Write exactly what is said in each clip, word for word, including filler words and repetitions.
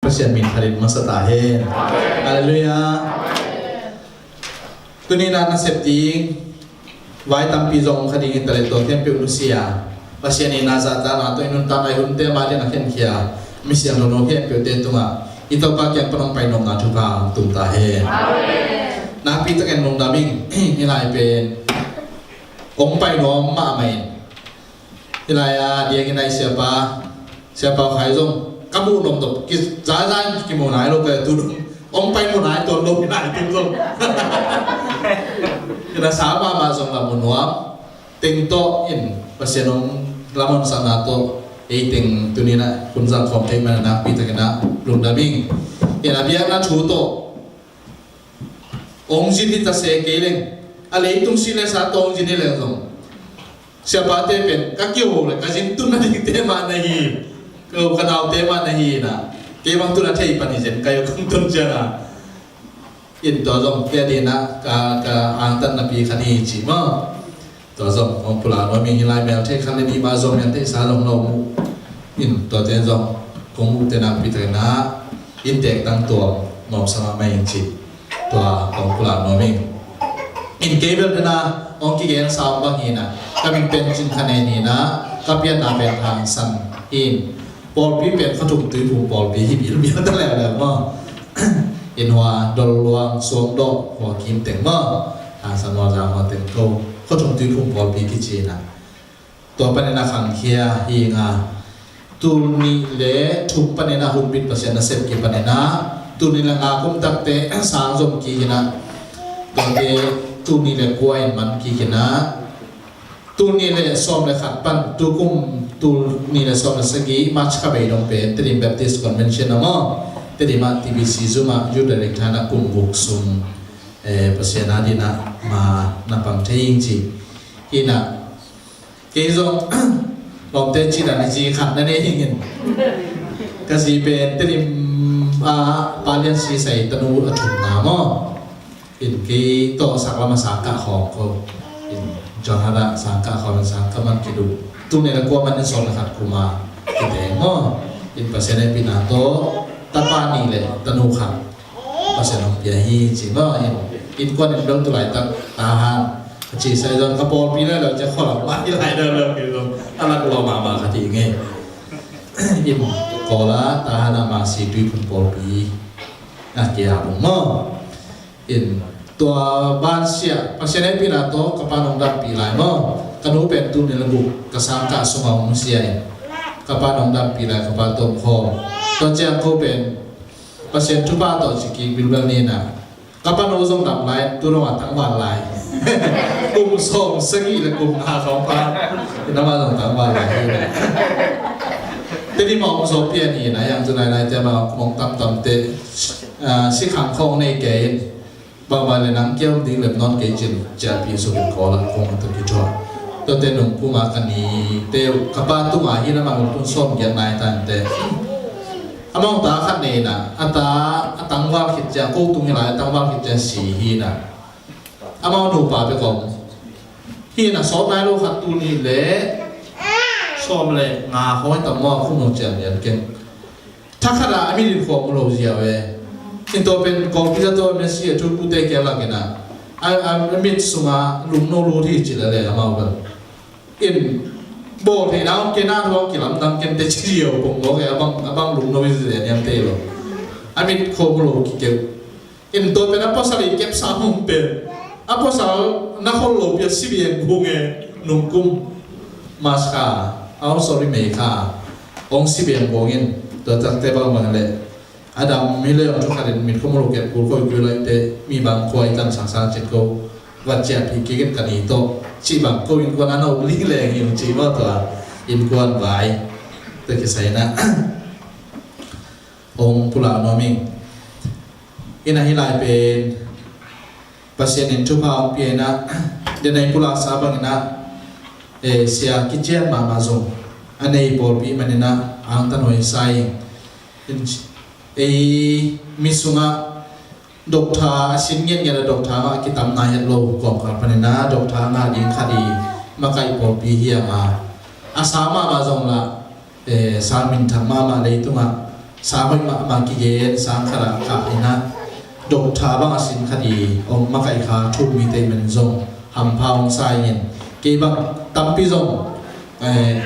Pasian min khatin masa ta hen. Halleluiah. Tuni-in ah nasep ding vai tampi zong kha ding hi ta leh, tua khempeuh nusia, Pasian in a zahtakna tawh i nuntakna, i hunte mah ding a khenkhia misiangtho no khempeuhte tungah i Topa kiang pan hong pai nopna thupha hong tung ta hen. Nakpi takin lungdam ing. Hih lai pen hong pai nuam mahmah in, hih lai-ah diakin a i siapa, Siapa Khai zong ka muh nop nop, kizaza in kimu nai lo, ka tu dong hong pai mu nai tuan lo, hih lai teng zong. Hih lai sa mahmah zong la mu nuam teng tawh in, Pasian hong lamonsakna tawh ei teng tuni-in ah hun zang khawm thei man nakpi takin ah lungdam ing. Hih lai biakna thu tawh hong zin hi ta se kei leng, a leitung si le sa tawh hong zin hi leng zong, siapate pen ka kiho le ka zin tun na dingte mah na hi, ka u ka naute mah na hi na, kei bang tun a thei pan hi zen ka yo kong tun ciang a. In tua zong kei a dingin ah ka, ka angtannapi khat hi ci maw. Tua zong hong pulak nuam ing. Hih lai mel thei khat le nih mah zong, mel theihsa zong lo mu. In tuate zong kong muh teh nakpi takin ah in teek tang tuam nuamsa mahmah ing ci. Tua hong pulak nuam ing. In kei bel dena hong kigen sa om bang hi na, ka min pen Cin Kha Nen hi na, ka pianna pen Thang San hi in. Pawlpi pen Khuathum Tuiphum pawlpi hi bilbial ta leuleu maw. In hua Dol Luang, Suang Dawh, hua kim teng maw, Thang San, Mualzang hua teng ko Khuathum Tuiphum pawlpi kici na. Tua panin a khangkhia hi ing a, tul nih le thum panin a hun bit Pasian nasep kipanin a, tul nih le nga kum takte sang zom kik in a, tuate tul nih le kua in man kik in a, tul nih le sawm le khat pan tukum tul nih le sawm le sagih March kha bei dong pen Tedim Baptist Convention a maw, Tedim ah T B C Zoom ah Youth Director na kum guk sung, eh, Pasian a dingin a ma na pang thei ing ci. Hi na, kei zong lawmte cih dan i zi khat na nei ing in. Ka zi pen Tedim a Pa Lian Si Sai tanu a thumna maw. In kei tawh sak lam a sang kah khawm ko. In John Hara sang kah khawm in sang kah man kiduh. Tul nih le kua man in sawm le khat kum a kiteng maw. In Pasian hehpihna tawh tapa nih le tanu khat Pasian hong pia hi ci maw. In innkuan in bel tu laitak Tahan a ci sai zong ka pawlpi lai lo cia khualam mah hi lai lo lo kei zong a lak lo mahmah khat hi ngei. In Kawl a Tahan a Masi Tuiphum pawlpi a kia bung maw. In tua bansiah Pasian hehpihna tawh ka pa nong dampih lai maw. Ka nu pen tul nih le guk ka sang kah sungah hong nusia in, ka pa nong dampih lai ka pa tawh om khawm. Tua ciang ko pen Pasian thupha tawh ci kik bilbel ni na, ka pa no zong dam lai, tu dong a tangval lai. Kum sawm sagih le kum nga khawng pa, in ama zong tangval lai hi na. Tedim a om zaw pian hi na, yang tu nai nai te ma kum hong tamtam te, ah, sikhang khawng nei kei in. Bangmah le nang kia om ding Lebanon kei cin ciahpih suk in Kawl ah kong a tuk kithuah. Tuate nung kum a ka nite uh ka pa tungah hi na, amah nung kum sawm giat nai tante. Amah ta khat nei na, a ta a tangval khit ciang, ko tung hi lai a tangval khit ciang si hi na. Amah nupa bek om hi na, sawt nai lo khat tul nih le sawm le nga khawng tam maw, a khum lo ciang lian keng. Thakhat ah a mit in khua mu lo zia ve. In tua pen kawngpi za tua mesi a thupute kia lak in a, a, a mit sungah lungno lut hi ci la le amau bel. In bawl theihna om kei na, tua kilamdang ken te ci zia uh pong lo kei, a bang, a bang lungno hi zia niam te lo. A mit khua mu lo kikeu. In tua pen a pasal i kepsa hong pen, a pasal na khol lo pia si biang kung e, nungkum Mas kha, oh sorry, May kha hong si biang kung in, tua takte bang bang le a dam mi le hong thu khat in mit khom lo kep kul koi kul lai te, mi bang khua i tan sang sang cit ko vat ciah pi kik in ka ni tawh ci bang ko innkuan a no ling leng hi ung ci maw, tua innkuan vai te kisai na. Hong pulak nuam ing. Ina hi lai pen Pasian in thupha hong pia ina, den a i pulaksa bang ina, eh, sia kician mahmah zong a nei pawlpi man ina angtan huai sa ing. In, ei mi sungah doctor a sin ngiatngiat a doctor mah kitam nai het lo kawmkal pan ina doctor ngah ding khat i makaih pawlpi hi a, a sa mahmah zong la, eh, sa minthang mahmah leitungah sang hoih mahmah kigen, sang khat ah kah in ah, doctor bang a sin khat i hong makaih kha thu-um mite i manin zong hampha hong sa ing. Kei bang tampi zong, eh,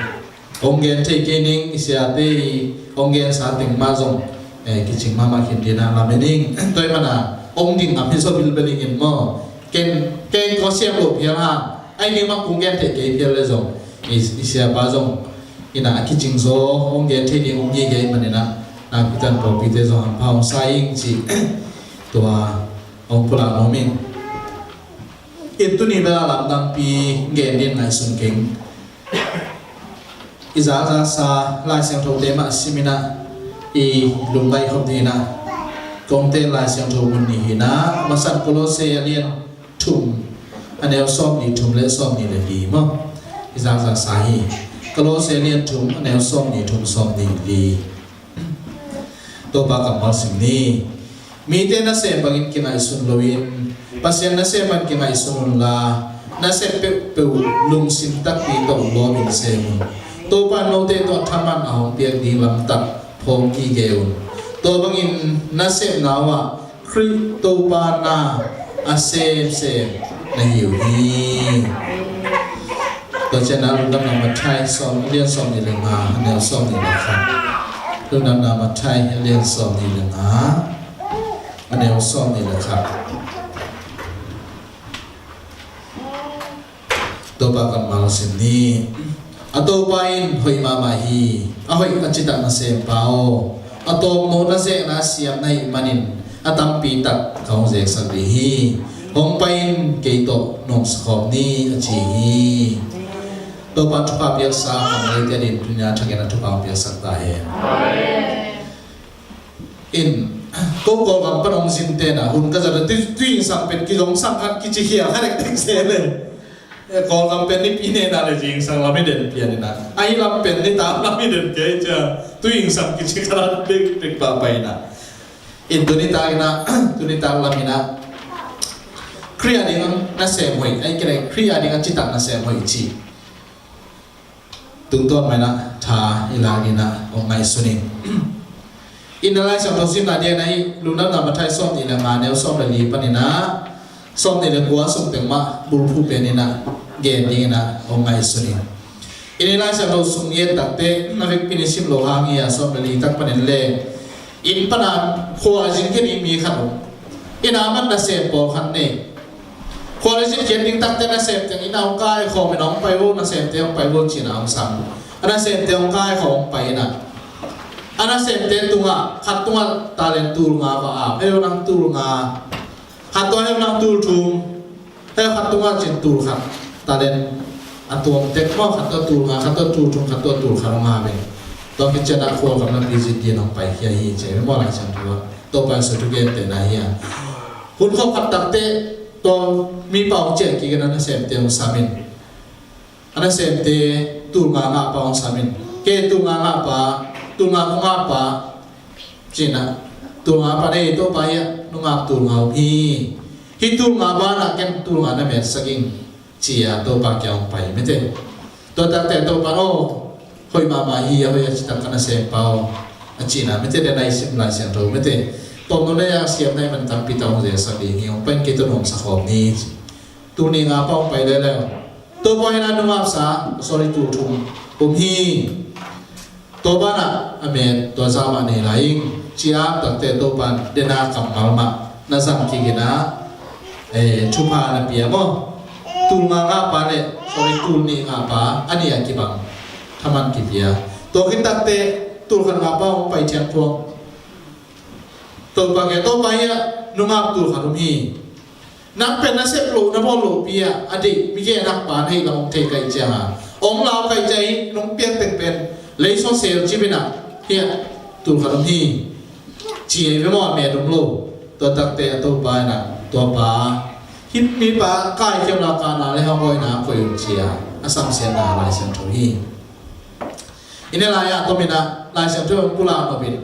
hong gen thei kei ning, i siate i hong gensa teng mah zong, eh, kicing mahmah khin ding in ah lamen ing. Tua ahih manin ah hong ding ngam hi zaw bilbel ing maw. Ken, ken kong siam loh phial hang, ahih ding mah kong gen thei kei phial leh zong, i, i siapa zong in ah a kicing zaw hong gen thei ding hong ngei kei manin ah, nakpi takin pawlpite zong hampha hong sa ing ci, tua hong pulak nuam ing. I tuni bel a lamdangpi gen ding ngaihsun keng. I zakzaksa Lai Siangthote mah sim in ah i lungngaih khop ding in ah kong teel Lai Siangtho mun nih hi in ah, a masa in Kolose a lian thum, a neu sawmnih thum le sawmnih le li maw. I zakzaksa hi. Kolose a lian thum, a neu sawmnih thum, sawmnih li. Topa kammal sim ni. Mite nasem bangin kingaihsun loin, Pasian nasem bangin kingaihsun unla, nasep peuhpeuh lungsim takpi tawh lawpin sem un. Topa in note tawh thaman a hong piak ding lamtak phawk gige un. Tua bangin nasepna uh ah Khrih Topa na a semsem na hi uh hi. Tua ciangin ah Lungdamna Matthai sawm, lian sawmnih le nga, a neu sawmnih le khat. Lungdamna Matthai, lian sawmnih le nga, a neu sawmnih le khat. Topa kammal sim ni. A Topa in hoih mahmah hi. A hoih a citak nasempa aw, a tawpno na zekna siam na hih manin a tampi tak ka hong zeksak ding hi. Hong pai in, kei tawh nuamsa khawm ni, a ci hi. Topa thupha piaksa khawm leite adingin tuni-a thakin a thupha hong piaksak ta hen. In, ko Kawlgam pan hong zin tenah hun ka zat a, tu, tu zingsang pen kizong sang khat kici khia kha dekdek se le. Eh, Kawlgam pen nipi nena le zingsang lam i den pian inah, ahi lam pen nitak lam i den pian i cia. Tu zingsang kici kha dekdek pahpah inah. In tuni tak inah, tuni tak lam inah Khrih a ding nasem hoih, ahi kei leh Khrih a ding a citak nasem hoih ci. Tungtawn mah inah tha i lak ding inah hong ngaihsun in. In a Lai Siangtho simna ding inah i Lungdamna Matthai sawmnih le nga, neu sawm le li pan inah sawmnih le kua sung teng mah bulphuh pen inah gen ding inah hong ngaihsun in. In i Lai Siangtho sung i et takte, a vekpi in i sim loh hang hi a, sawm le li tak panin le, inn pana khua zin khin i mi khat om. Inn a man nasem pawlkhat nei. Khua le zin khiat ding takte nasemte in a hong kaikhawm in a hong pai vo, nasemte hong pai vo ci-in a hong sam. A nasemte hong kaikhawm hong pai inah, a nasemte tungah, khat tungah talent tul nga va ap. Hei aw nang, tul nga. Khat tungah, hei aw nang, tul thum. Hei aw khat tungah cin tul khat. Talent a tuam tek maw, khat tungah tul nga, khat tungah tul thum, khat tungah tul khat hong ap ve. Tua khit ciangin a khua gam lampi zin dingin hong paikhia hi ci ve maw, Lai Siangtho ah. Topa Jesu thu gentehna hi a. Hun khawm khat takte tua mipa hong ciah kik in a nasemte hong sam in. A nasemte tul nga ngahpa hong sam in. Kei tul nga ngahpa, tul nga kong ngahpa ci-in a, tul nga pa nei, Topa, hih ah nungak tul nga om hi. Hih tul nga banah ken tul nga na metsak ing, ci-a Topa kiang hong pai mete. Tua takte Topa in aw, hoih mahmah hi, a hoih a citak ka nasempa aw, a ci-in a mete, den a i sim Lai Siangtho mete. Tawmno na a siam na hih man tampi tak hong zeksak ding hi, hong pai in, kei tawh nuamsa khawm ni. Tul nih ngahpa hong pai leuleu. Topa in a nungaksa, sorry, tul thum om hi. Tua banah a met tua zah mah nei lai ing, ci-a takte Topa in den a kammal mah na zang kik inah, eh, thupha na pia maw. Tul nga ngahpa le, sorry, tul nih ngahpa a nih a kibang thaman kipia. Tua khit takte tul khat ngahpa hong pai thiang thuang. Topa kiang, Topa, hih ah nungak tul khat om hi. Nang pen na sep loh, na bawl lohpi ah a deih mi gen nakpa na hih lam hong thei ka hih ciangin, hong lau ka hih ciangin, nong piak teng pen lei sawsel cip inah, hih ah tul khat om hi, ci hi ve maw, a met om lo. Tua takte a Topa inah, tua pa, hih mipa kaikhia unla, kahna le hong awina koih un, ci-a a samsiatna Lai Siangtho hi. I ne lai-ah tom inah Lai Siangtho hong pulak nop in,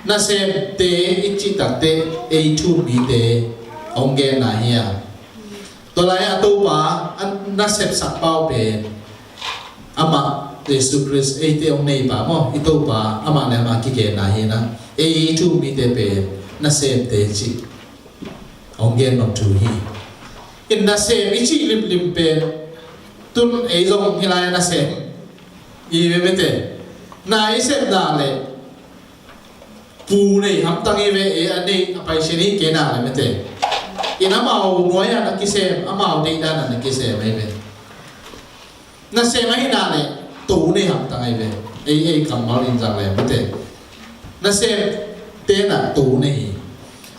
nasemte i cih takte ei thu-um mite hong genna hi a. Tua lai-ah Topa a nasepsakpa uh pen amah Jesu Khrist eite hong neipa maw, i Topa amah le amah kigenna hi-in ah, ei thu-um mite pen nasemte cih hong gen nop thu hi. In nasem i cih limlim pen, tun ei zong hih lai-ah nasem i hi ve, mate. Na i sepna le pu nei hamtang hi ve, ei a nei a paisen hi kei na le, mate. In amau nuai-ah na kisem, amau deihdan-ah na kisem hi ve. Nasem ahihna le to nei hamtang hi ve. Ei, ei kammal in zang le, mate. Nasemte na to nei hi.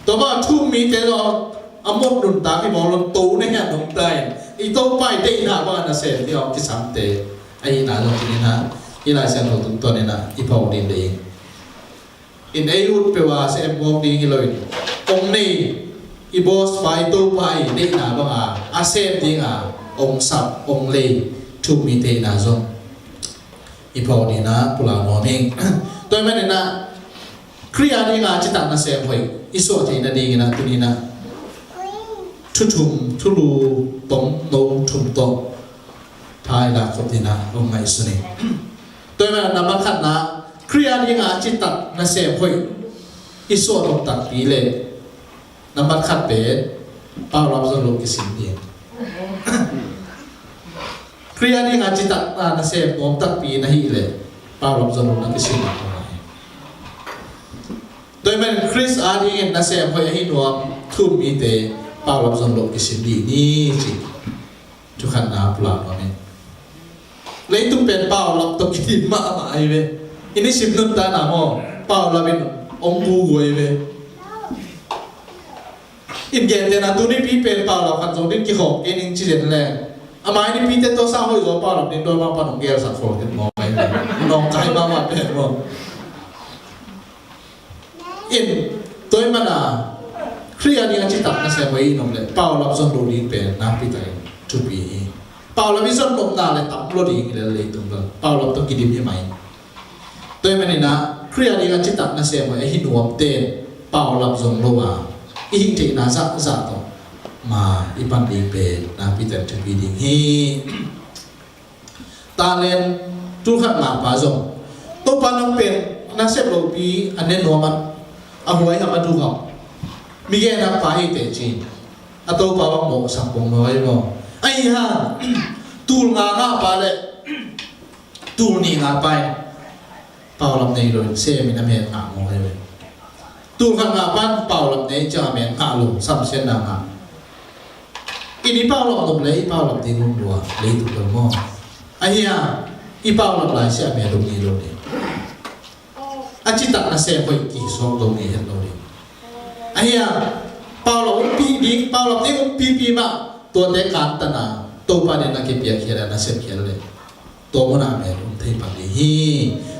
Tua mah thu-um mite zong a mut nuntak hi mawk lo, to nei a nungta in, i Topa i deihna bangin nasemte hong kisamte ahihna zong tuni-in ah, hih Lai Siangtho tungtawn in ah i phawk ding deih hi. In ei ut peuh a sem mawk ding hi lo in, hong nei i boss pa, i Topa i deihna banga a sem dinga hong sap, hong lei thu-um mite ahihna zong i phawk ding in ah pulak nuam ing. Tua ahih manin ah Khrih a dinga citak nasem hoih i suah theih nadingin ah tuni-in ah thu thum, thulu tomno thum tawh pha i lak khop dingin ah hong ngaihsun ing. Tua ahih manin ah nambat khatna, Khrih a dinga citak nasem hoih i suah nuam takpi le, nambat khat pen paulap zon loh kisin ding. Khrih a dinga citak, a, nasem nuam takpi na hih leh paulap zon loh na kisin ding. Tua ahih manin Khrist a dingin nasem hoih ahi nuam thu-um mite paulap zon loh kisin ding ni ci. Thu khatna pulak nuam ing. Leitung pen paulap tawh kidim mahmah ahi ve. I nisim nuntakna maw, paulap in hong gugu ahi ve. In gentehna tuni pi pen paulap khat zong ding kikhawm kei ning ci zen leng, a mai nipite tawh sang hoih zaw paulap ding dawi mah pan hong gelsak khol kei mawk ahi ve. Nawngkai mahmah pen maw. In, tua ahih manin ah Khrih a dinga citak nasem hoih i nuam leh paulap zon loh ding pen nakpi takin thupi hi. Paulap i zon nopna le tam lo ding hi lel leitung bel, paulap tawh kidim hi mai. Tua ahih manin ah Khrih a dinga citak nasem hoih ahi nuamte paulap zon lo a, i hih theihna zahzah tawh ma i pan ding pen nakpi takin thupi ding hi. Talent tul khat ngahpa zong, Topa nang pen nasep lopi a ne nuam a, a huai ham a duk ham, mi gen hakpa hi teh ci-in a topa bang mawhsak bang maw, hi maw? Ahi hang tul nga ngahpa le tul nih ngahpa in paulap nei loin semin a men ngah maw, hi ve. Tul khat ngahpa in paulap nei ciang a men ngah lo, samsiatna ngah. In i paulap nop le i paulap ding um lua, leitung bel maw. Ahi hang i paulap lai siah a men um ngei lo ding. A citak nasem hoih kisawk lo ngei het lo ding. Ahi hang paulap umpih ding, paulap ding umpipi mah, tuate kantan a Topa ding na kipiakkhiat a nasepkhiat le tua munah a men um thei pan ding hi.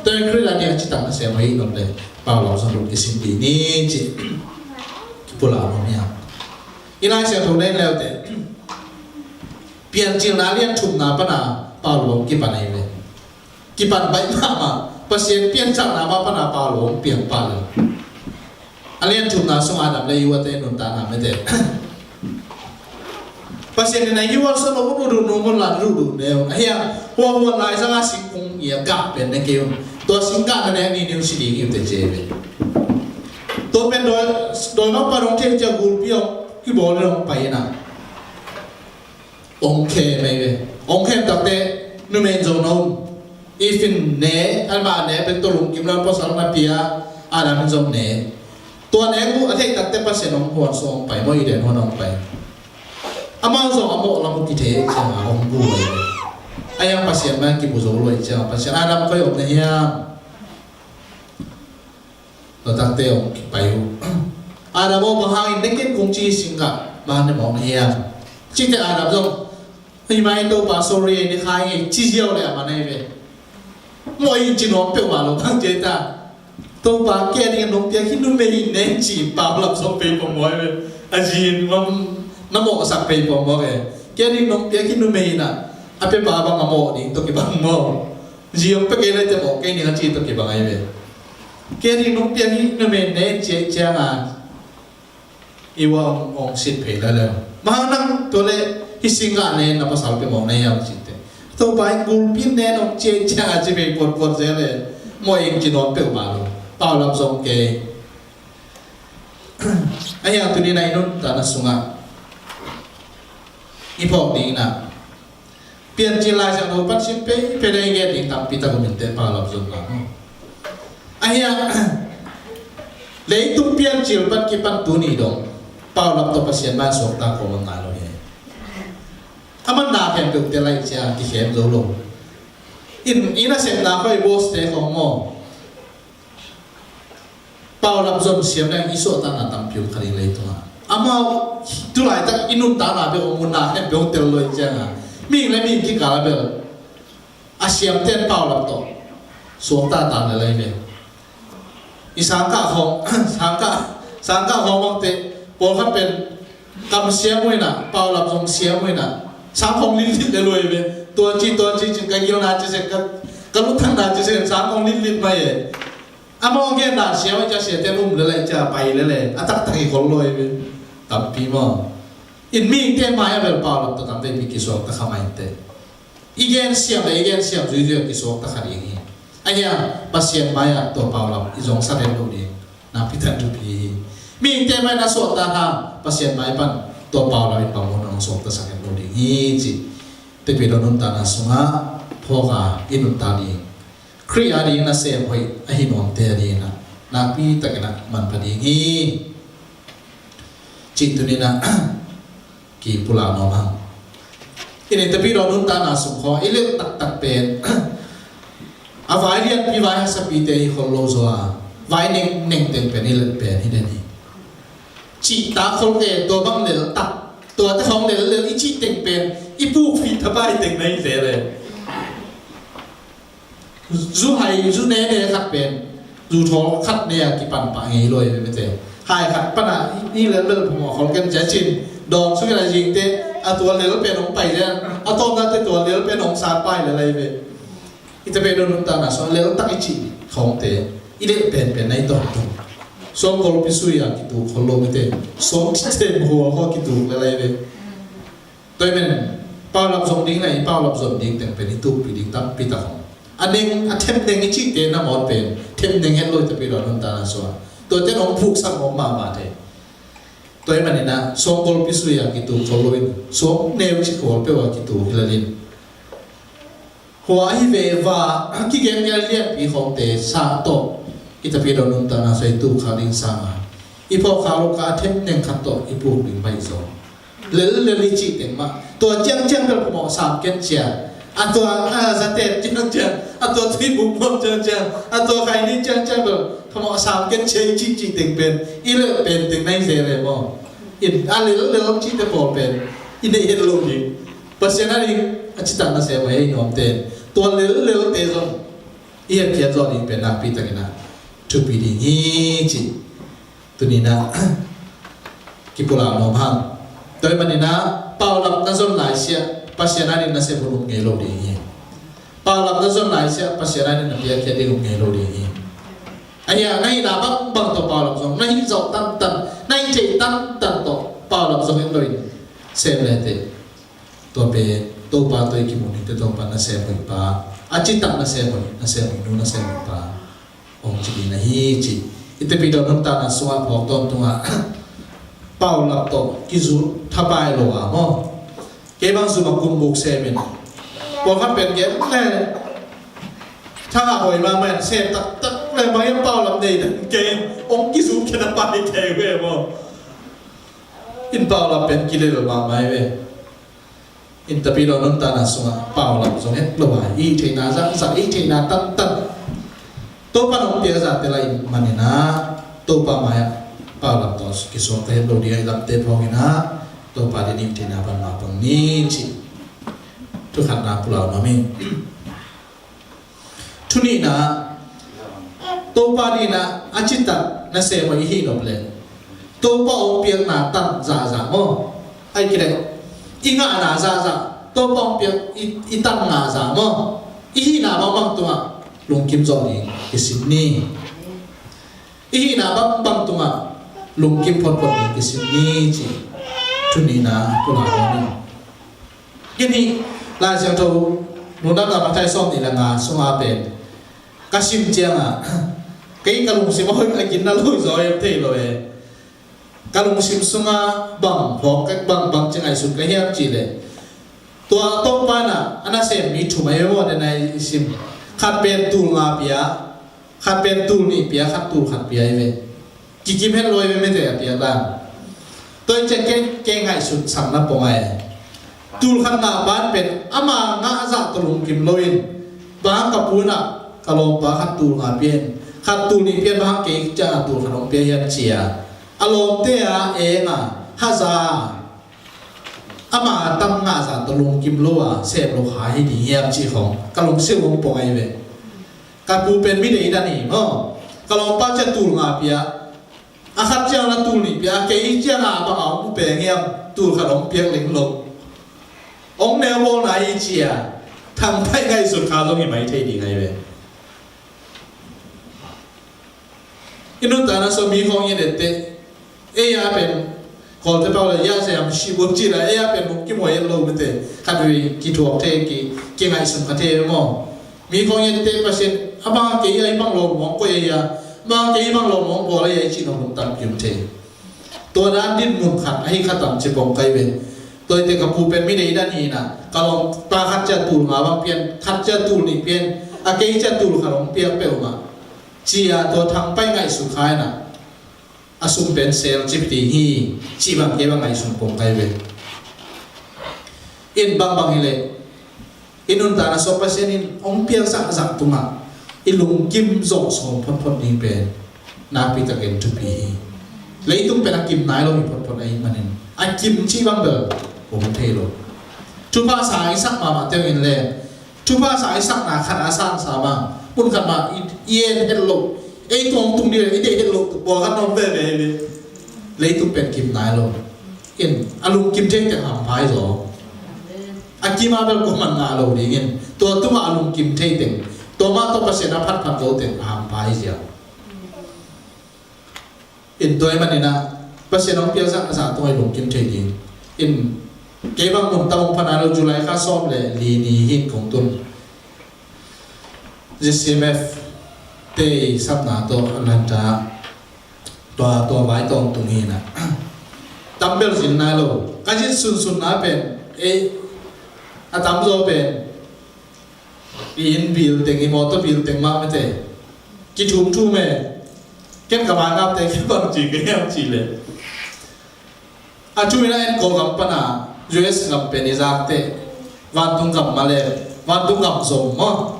Tua in Khrih a dinga citak nasem hoih i nuam le paulap zong loh kisin ding ni ci. Kipulak nuam hi hang. I Lai Siangtho na en le uh teh, Piancilna a lian thumna pana paulap hong kipan ahi ve. Kipan baih mahmah, Pasian piancilna mah pana paulap hong piang pah le. A lian thumna sung Adam le Eva te nuntakna mate. Pasian in a Eva sung uh duhduh nuam un la, duhduh ne un. Ahi hang huan lai zanga singkung i a gah pen ne kei un. Tua sing gah na nek ni ni un si ding hi uh teh ci ve. Tua pen dawi, dawi mah pan hong thei ciang gulpi hong kibawl in hong pai in a, hong khem ahi ve. Hong khem takteh numei in zong na um. Eve in ne, amah ne pen tua lungkim lo, pasal na pia, Adam in zong ne. Tua ne uh a theih takteh Pasian hong huan sung hong pai maw, Eden huan hong pai. Amau zong a mawh lam uh kithei ciangin hong bu ahi ve. Ahi hang Pasian mah kibu zo lo ahi ciangin Pasian, Adam koi om na hiam? Tua takteh hong kipai uh. Adam aw, bang hangin ne ken kong ci sing kha, bang hang ne mawk na hiam? Cih teh Adam zong, hi mai Topa, sorry, ne kha ing ei ci ziau le a man ahi ve. Mawh in ci nuam peuhmah lo bang ci ta. Topa, kei a ding nong piak hi numei in ne ci, paulap zong pei pong mawk ahi ve. A zi in ngam na mawhsak pei pong mawk e. Kei a ding nong piak hi numei in a, a piapa bang a mawh ding tawh kibang maw. Zi hong pia kei le teh mawh kei ning a ci tawh kibang ahi ve. Kei a ding nong piak hi numei in ne ci ahih ciangin Eva hong, hong sit phei lel lel. Bang hang nang tua leh hih sing gah ne na pasal pia mawk na hiam cih teh. Topa in gulpi in nen hong ciah ciangah ci phei puatpuat zel e. Maw, ing ci nuam peuhmah lo. Paulap zong kei. Ahi hang tuni-in ah i nuntakna sungah i phawk ding in ah Piancil Lai Siangtho pan sim phei phei ding, i gen ding tampi tak om inteh, paulap zong la maw. Ahi hang leitung piancil pan kipan tuni dong paulap tawh Pasian mai-ah suakta kawm a ngai lo hi. A man na khempeuh tel lai ciang kikhem zo lo. In, i nasepna khawng, i boss-te khawng maw, paulap zon siam leng i suahtakna tampi om kha ding leitungah. Amau tulaitak i nuntakna bek om, na khempeuh hong tel lo i ciangah, mihing le mihing kikal ah bel a siamte'n paulap tawh suakta ta lel lai ve. I sangkah khawng, sangkah, sangkah khawng bangte, pawlkhat pen kam siam uh in ah, paulap zong siam uh in ah, sang khawng litlit lel uh hi ve. Tua ci, tua ci ci, ka gilna ci sek, ka, ka luthangna ci sek, sang khawng litlit mai e. Amau genna siam a, cia siate um lel lai, cia pai lel lai, a taktak hi khol lo hi ve. Tampi maw. In mihingte mai-ah bel paulap tawh tampi kisuakta kha mai inteh. I gen siam le i gen siam zuizui a kisuakta kha ding hi. Ahi hang Pasian mai-ah tua paulap i zongsak het loh ding nakpi takin thupi hi. Mihingte mai-ah na suakta hang Pasian mai pan tua paulap in bang hun hong suaktasak het lo ding hi ci. Tepi lo nuntakna sungah phawk a i nuntak ding, Khrih a ding nasem hoih ahi nuamte a ding in ah nakpi takin ah manpha ding hi. Cih tuni-in ah kipulak nuam hang. I nei tapi dawn nuntakna sung khawng i lelh taktak pen a vai lianpi, vai hasapite hi khol lo zaw a, vai nengneng teng pen i lelh pen hi den hi. Cihtak khol kei, tua bang lelh tak, tuate khawng lelh lelh i cih teng pen i pukpih thapai teng na hi zel e. Zu hai, zu nene khat pen zu thawl khat ne a kipan pah ngei lo hi ve mite. Hai khat pan a i lelh lelh phamawh khol ken cia cin, dawn sungin a zingte a tua lelh pen hong pai zen, a tawpnate tua lelh pen hong sang pai lel ahi ve. I tapi dawn nuntakna sung lelh tak i cih khawngte i lelh penpen na hi tawntung. Sawm golpi sui a kituk khol lo mite, sawm cihte mual khawng kituk lel ahi ve. Tua ahih manin paulap zong ding le i paulap zon ding teng pen i tukpih ding tampi tak om. A neng, a themneng i cihte na mawt pen themneng het lo i tapi dawn nuntakna sungah. Tuate hong phuksak mawk mahmah thei. Tua ahih manin ah sawm golpi sui a kituk khol lo in, sawm neu cih khual peuh a kituk hi lel in. Hua ahi veva a kigen ngial lianpi khawngte sang tawh i tapi dawn nuntakna sung i tuk khak ding sangin i phawk khak lo kah a themneng khat tawh i puk ding baih zaw. Lel lel i cih teng mah, tua ciangciang bel phamawh sam ken cia. A tua, a, zaten ciangciang, a tua tuibuk muak ciangciang, a tua khaini ciangciang bel phamawh sam ken cia i cih cih teng pen i lelh pen teng na hi zel e maw. In a lel lel cihte pawl pen i neih het lo ding. Pasian a ding a citak nasem hoih ahi nuamte in tua lel lelte zong i hepkhiat zawh ding pen nakpi takin ah thupi ding hi cih tuni-in ah kipulak nuam hang. Tua ahih manin ah paulap na zon laisiah Pasian a ding nasem hun um ngei lo ding hi. Paulap na zon laisiah Pasian a ding na piakkhiat ding um ngei lo ding hi. Ahi hang na hihna bangbang tawh paulap zong, na hih zawh tantan, na hih theih tantan tawh paulap zong het lo in sem le teh. Tua pen Topa tawh i kimu dingte, Topa nasem hoih pa, a citak nasem hoih, nasem hoih nu, nasem hoih pa hong ci ding na hi ci. I tapi dawn nuntakna sungah phawk tawntungah paulap tawh kizut thapai lo a maw. Kei bang zum a kumbuk sem in, pawlkhat pen gen le thangah hoi mahmah in sem taktak le bang hiam paulap nei dan kei hong kizut khen a pai kei ve maw. In paulap pen kilel mahmah hi ve. In tapi dawn nuntakna sungah paulap zong het lo a, i theihna zahzah, i theihna tantan Topa nong piak zahte la in manin ah Topa mai-ah paulap tawh kisuakta het lo ding a, i lamte phawk in ah Topa ding i theihna pan mapang ni cih thukhatna pulak nuam hi. Thunihna, Topa dingin ah a citak nasem hoih i hih nop leh Topa hong piakna tan zahzah maw, ahih kei leh i ngahna zahzah, Topa hong piak i, i tan ngahzah maw, i hihna bangbang tungah lungkim zawh ding kisin ni. I hihna bangbang tungah lungkim photphot ding kisin ni ci thunihna pulak nuam hi. Kei nih Lai Siangtho Lungdamna Matthai sawm nih le nga sunga pen ka sim ciangah kei ka lungsim a hoih a ginna lo zaw em thei lo e. Ka lungsim sunga bang phawk ka bang bang ci ngaihsut ka hiam cih leh, tua Topa in a nasem mi thum a hi maw, den a i sim. Khat pen tul nga pia, khat pen tul nih pia, khat tul khat pia hi ve. Kikim het lo hi ve mite a piak dan. Tua i ciang kei, kei ngaihsut sakna pong a e. Tul khat ngah pa in pen ama ngah zah tawh lungkim lo in, bang hang ka pu in a ka lawmpa khat tul nga pia in, khat tul nih pia in, bang hang kei ciang a tul khat hong pia hiam ci a, a lawmte a eng a, haza a, ama tam ngah zah tawh lungkim lo a, sem lo kha hi ding hiam cih khong ka lungsim hong pong ahi ve. Ka pu pen mi deidan hi maw. Ka lawmpa ciang tul nga pia, a khat ciang la tul nih pia, kei ciang a bang a hong peng hiam, tul khat hong piak leng lo. Hong neu bawlna hi ci a, thangpaih ngaihsut kha zong hi mai thei ding ahi ve. I nuntakna sung mi khawng i en etteh, ei a pen Kawlte pau le, ia se am shi buk ci la, ei a pen buk kimuai et lo mite, khat vei kithuak thei, ki, kingaihsun kha thei maw. Mi khawng i etteh Pasian, a bang kei a i bang lawm hong koih ei a, bang kei i bang lawm hong bawl ei a i cihna hun tampi om thei. Tua dan dinmun khat ahi kha tam ci pong kai ve. Tua i te ka pu pen mi deidan hi na, ka lawmpa khat cia tul nga bang pian, khat cia tul nih pian, a kei cia tul khat hong piak peuhmah. Ci a tua thangpaih ngaihsun kha hi na. A sum pen sel cip ding hi, cih bang kei bang ngaihsun pong kai ve. In bangbang hileh, i nuntakna sung Pasian in hong piak zahzah tungah i lungkim zawh sawm photphot ding pen nakpi takin thupi hi. Leitung pen a kim nai lo hi photphot ahih manin, a kim cih bang bel om thei lo. Thupha sa i sak mahmah teng in le, thupha sa i sakna khat a san sa bang, mun khat mah i, i en het lo, ei tuang tung ding i deih het lo, pawlkhat na om veve hi ve. Leitung pen kim nai lo. In, a lungkim thei teng hampha hi zaw. A kim a bel kuaman ngah lo ding in, tua tungah a lungkim thei teng, tua mah tawh Pasian a phatphat zo teng a hampha hi zia. In tua ahih manin ah, Pasian hong piak zahzah tungah i lungkim thei ding. In, kei bang mun tam hong pha nai lo, July kha sawm le li ni hi in kong tun. Z C M F te i sapna tawh a lanta tua, tua vai tawntung hi na. Tam bel zin nai lo. Ka zin sunsun na pen, ei, a tam zaw pen, i inn bill teng, i mawtaw bill teng mah mite kithumthum e. Ken ka mai ngapte, ken bang ci ka hiam cih leh, a thu in a en Kawlgam pan a U S gam pen i zakte, vantung gam mah le, vantung gam zong maw.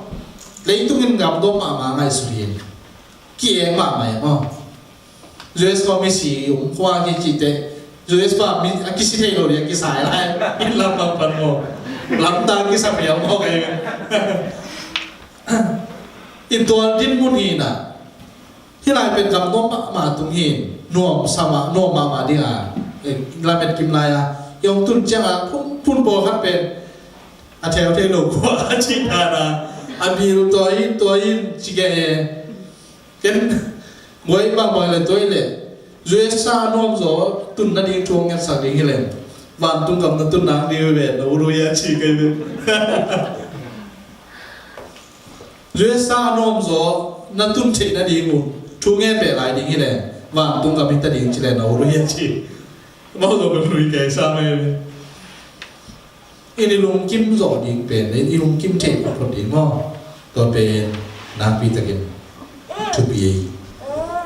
Leitung in gam dawm mahmah ngaihsut hi in, ki-eng mahmah hi maw. U S khua misi um khua hi cihte, U S pa mi a kisi thei lo ding a kisai lai. In lam bang pan maw, lamdang kisa pial maw kai. In tua dinmun hi na. Hih lai pen gam nuam mahmah tung hi. Nuam sa mah, nuam mahmah ding a, eh, lamet kim lai a, i hong tun ciang a phun, phun pawlkhat pen a theu thei lo khua a ci dan a, a bil tua in, tua in ci ke e. Ken buai bangbang le tua i le, U S a nuam zaw tun nading thu hong ngetsak ding hi leng, vantung gam na tun nang ding hi ve, na ut uh hia ci kai ve. U S a nuam zaw na tun theih nading uh thu ngen beh lai ding hi leng, vantung gam hi ta ding ci leng na ut uh hia ci. Mau zaw ka lui kei sa mai ve. In i lungkim zawh ding pen, in i lungkim theih phot ding maw? Tua pen nakpi takin thupi ei.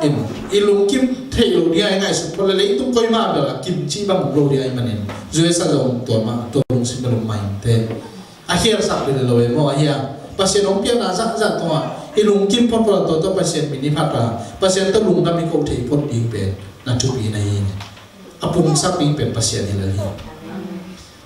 In i lungkim theih loh ding a i ngaihsut phot le, leitung koimah bel a kim cih bang om lo ding ahih manin, U S a zong tua mah, tua lungsim bel om mah inteh. A khialsak bel lo e maw, a hia? Pasian hong piakna zahzah tungah i lungkim photphot a, tua tawh Pasian min i phat a, Pasian tawh lungdam i koh thei phot ding pen na thupi na hi. A pungsak ding pen Pasian hi lel hi.